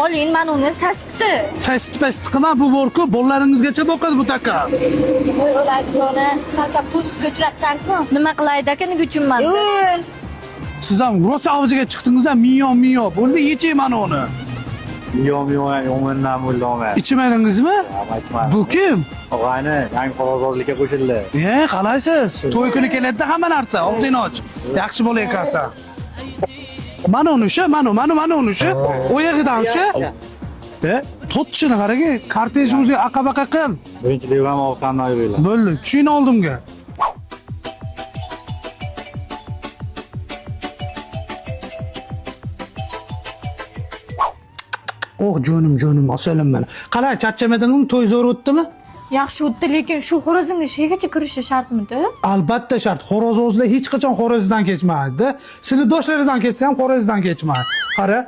Oling, mana uni sasitdi. Sasitdi past qilma, bu borku, bolalaringizgacha boqadi bu taka. Voy o'lay dugona, salkam tuzsizga uchrabsan-ku. Nima qilaydi aka, nega uchunman? Yo'q. Siz ham rosa avjiga chiqdingiz ham, miyo miyo. Bo'ldi, yeching mana uni. Yo'q, yo'q, yo'q, bo'ldi olmaydi. Ichmadingizmi? Aytmadim. Bu kim? Og'ayni yangi xo'rozlikka qo'shildi. E, qalaysiz? To'y kuni keladi hamma narsa. Og'zingni och. Yaxshi bola ekansan. Mana uni o'sha, mana, mana, mana uni o'sha. Oyog'idan o'sha. E, to'ttishini qarang, kortejimizga aqa-baqa qil. Birinchi devram orqamdan yuringlar. Bo'ldi, tushing oldimga. Oh jonim, jonim, asalim meni. Qalay, charchamadingmi? To'y zo'r o'tdimi? Yaxshi o'tdi, lekin shu xo'rozimga shegacha kirishi shartmidi? Albatta shart. Xo'roz o'zlar hech qachon xo'rozidan kechmaydi. Sinfdoshlaridan kechsa ham xo'rozidan kechmaydi. Qara.